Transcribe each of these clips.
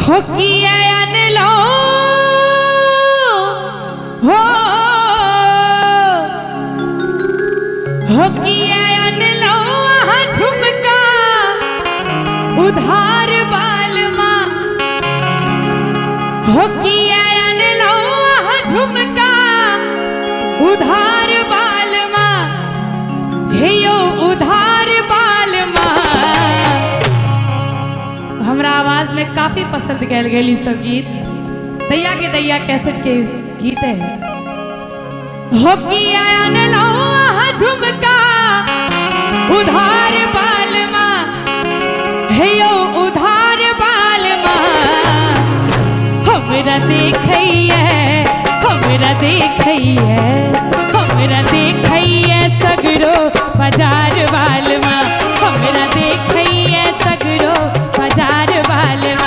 हो किया अनलो हो किया अनलो आहा झुमका उधार बालमा हो किया अनलो आहा झुमका उधार बालमा हे यो उधार बालमा। हमरा आवाज में काफी पसंद कयल गेल ई सब गीत। दैया के दैया कैसेट के गीत है। हो किया अनलो आहा झुमका उधार बालमा हे यो उधार बालमा। हमरा देखैया हमरा देखैया हमरा देखैया सगरो बाजार बालमा। हमरा देखैया सगरो बाजार बालमा।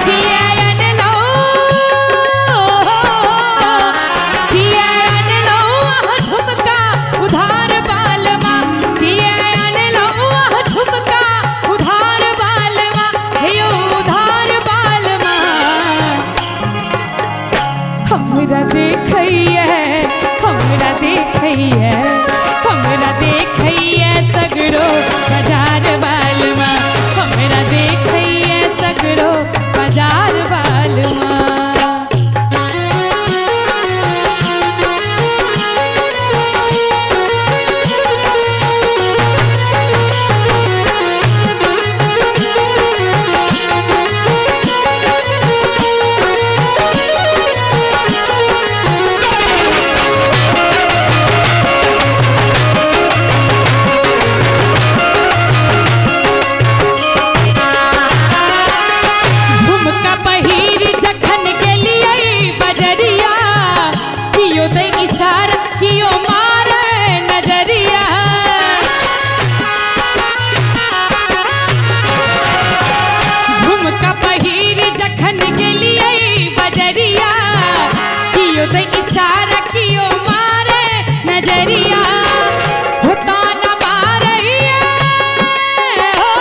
किया अनलो किया अनलो आहा झुमका उधार बालमा। किया अनलो आहा झुमका उधार बालमा हे यो उधार बालमा। हमरा देखैया हमरा देखैया हमरा देखैया सगरो बाजार बालमा। हमरा देखैया सगरो बाजार बालमा। झुमका पहिर जखन गेलियै बजरिया कियो दै इशारा कियो मारे नजरिया। झुमका पहिर जखन गेलियै बजरिया कियो दै इशारा कियो मारे नजरिया। हो ताना मारैया हो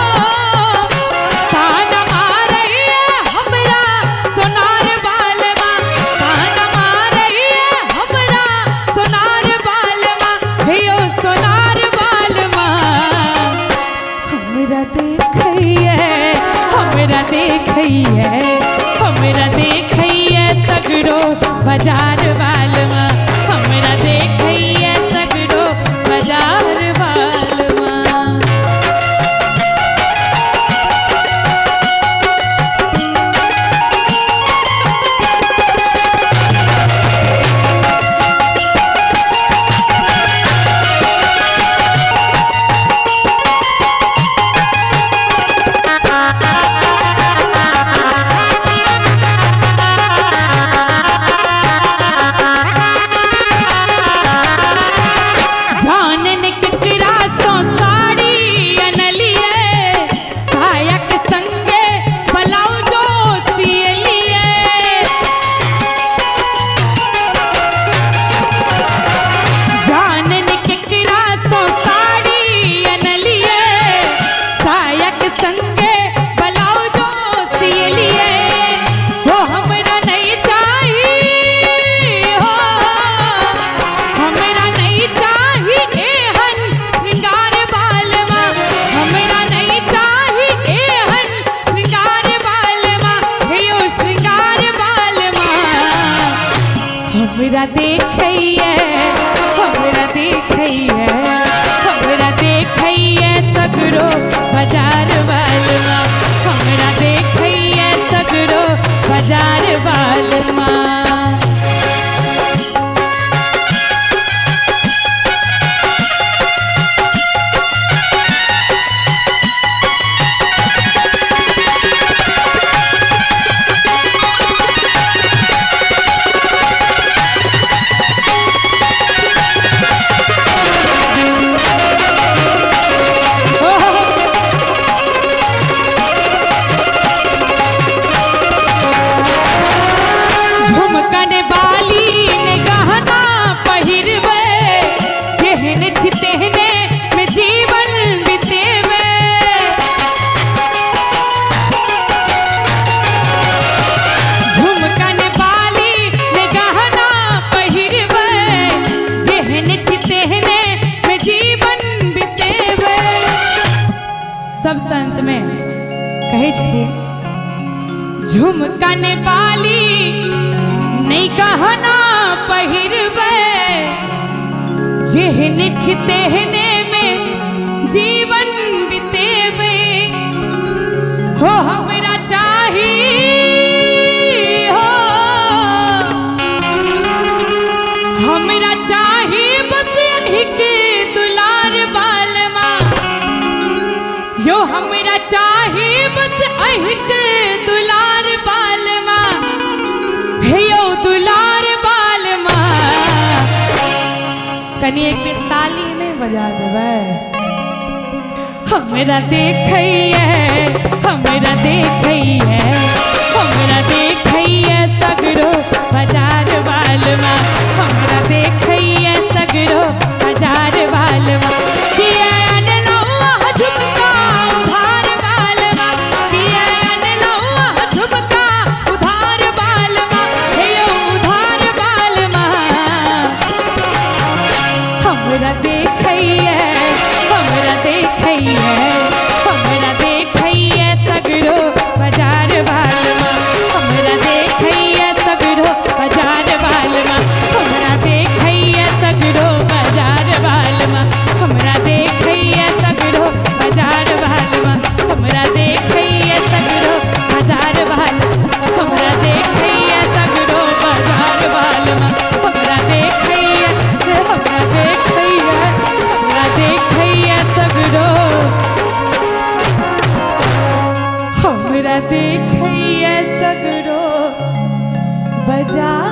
ताना मारैया हमरा सोनार बालमा। ताना मारैया हमरा सोनार बालमा हे यो सोनार बालमा। हमरा देखैया हमरा देखैया हमरा देखैया सगरो बाजार बालमा। हमरा देखैया सगरो बाजार बालमा। जानन केकरा सो साड़ी अनलिए सायक संगे ब्लाउजो सियलिए। जानन केकरा सो साड़ी अनलिए सायक संगे ब्लाउजो सियलिए। हो हमरा नहीं चाही हो हमरा नहीं चाही एहन श्रृंगार बालमा। हमरा नहीं चाही एहन श्रृंगार बालमा हे यो श्रृंगार बालमा। हमरा देखैया हमरा देखैया हमरा देखैया सगरो बाजार बालमा। हमरा देखैया सगरो बाजार बालमा। झुमका नेपाली नहीं कहना पहिरबै, जेहन छी तेहने में जीवन बितेबै। हो हमरा चाही हो, हमरा चाही बस अहीं के दुलार बालमा, यो हमरा चाही बस अहीं के दुलार बालमा, हे यो दुलार बालमा। कनी एक बेर ताली नहीं बजा देबै? हमरा देखैये, हमरा देखैये, हमरा देखैये सगरो बाजार बालमा, हमरा देखैये सगरो बाजार बालमा। किया अनलहुँ झुमका उधार बालमा, किया अनलहुँ झुमका उधार बालमा, हे यो उधार बालमा। हमरा देखैये, हमरा देखैये, हमरा देखैये सगरो बाजार बालमा, हमरा देखैये सगरो बाजार बालमा, हमरा देखैये सगरो बाजार बालमा, हमरा देखैये सगरो बाजार बालमा, हमरा देखैये सगरो बाजार बालमा, हमरा देखैये सगरो बाजार बालमा, हमरा देखैये, हमरा देखैये, हमरा देखैये सगरो, हमरा देखैये सगरो बाजार।